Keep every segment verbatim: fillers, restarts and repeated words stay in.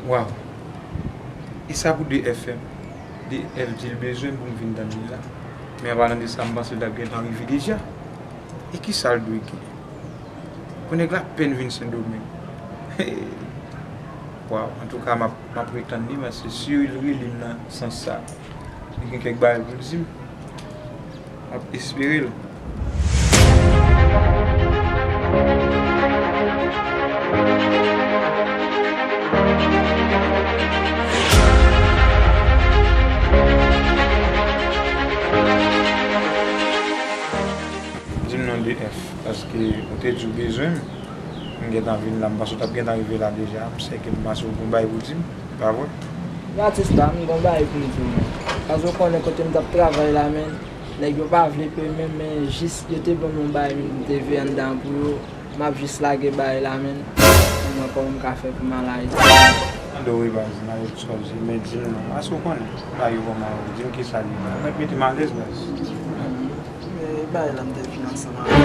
Waw. E sa pou D F M. D F di l bezwen m pou m vin tann li la. Men an palan de sa, m panse l t ap gentan rive deja. E ki sa l dwe gen? Pou nèg la apèn vin Sendomeng. Waw, antouka, m ap, m ap ret tann li, men se si l rele m nan sans sa, li gen kèk bagay pou l di m. M ap espere l. Di m non D F, paske ou te di w bezwen m. M gentan vin la, m panse w t ap gentan rive la deja. M sèke m panse w gon bagay pou di m, pa vre? Men atis la, m gon bagay pou m di w, men. Paske w konnen kote m t ap travay la, men, nèg yo pa vle peye menm, men jis yo te ban m yon bagay, men m te veye anndan pou yo. M ap jis lage bagay la, men. Mwen, kòman m ka fè pou m al Ayiti? Tande w wi, baz, m a ret sòti, men di m non. Paske w konnen, bagay yo kòman yo, di m kisa li ye. Mèt mete m alèz, baz. Men, e bagay la m te vin ansanm avè w.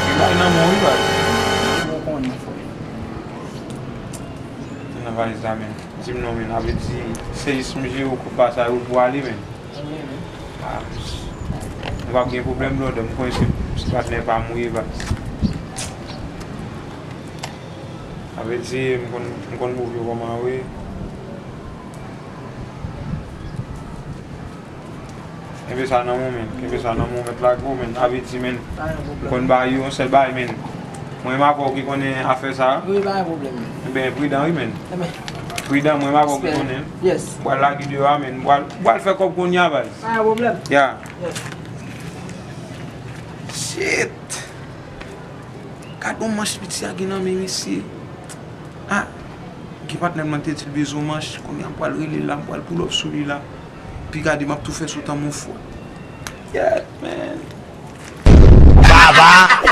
E bagay nan men w wi, baz. Ou konnen, frè. Nan valiz la, men. Di m non, men. A vle di, se jis m jere w kou pa sa yo pou ale, men. Ah, nou p ap gen pwoblèm blòdè, m konnen se, se patnè pa m ou ye, baz. Sa vle di, m konn, m konn move kòman wi. Kenbe sa nan men w, men. Kenbe sa nan men w, mèt lage w, men. Sa vle di, men, m konn ba yo yon sèl bagay, men. Mwen menm avè w ki konnen afè sa a. Wi, pa gen pwoblèm. Enben, pridan wi, men. Enben. Pridan, mwen menm avè w ki konnen. Yes. M pral lage deyò a, men. M pral, m pral fè kòb kounye a, baz. Pa gen pwoblèm. Ya. Yes. Shit! Gad yon manch piti a gen nan men misye. Ah! Gen patnè m nan te di l bezwen yon manch. Kounye a m pral rele l la, m pral pull up sou li la. Pi gade, m ap tou fè sot an mon fwa. Yeah, man. Baba!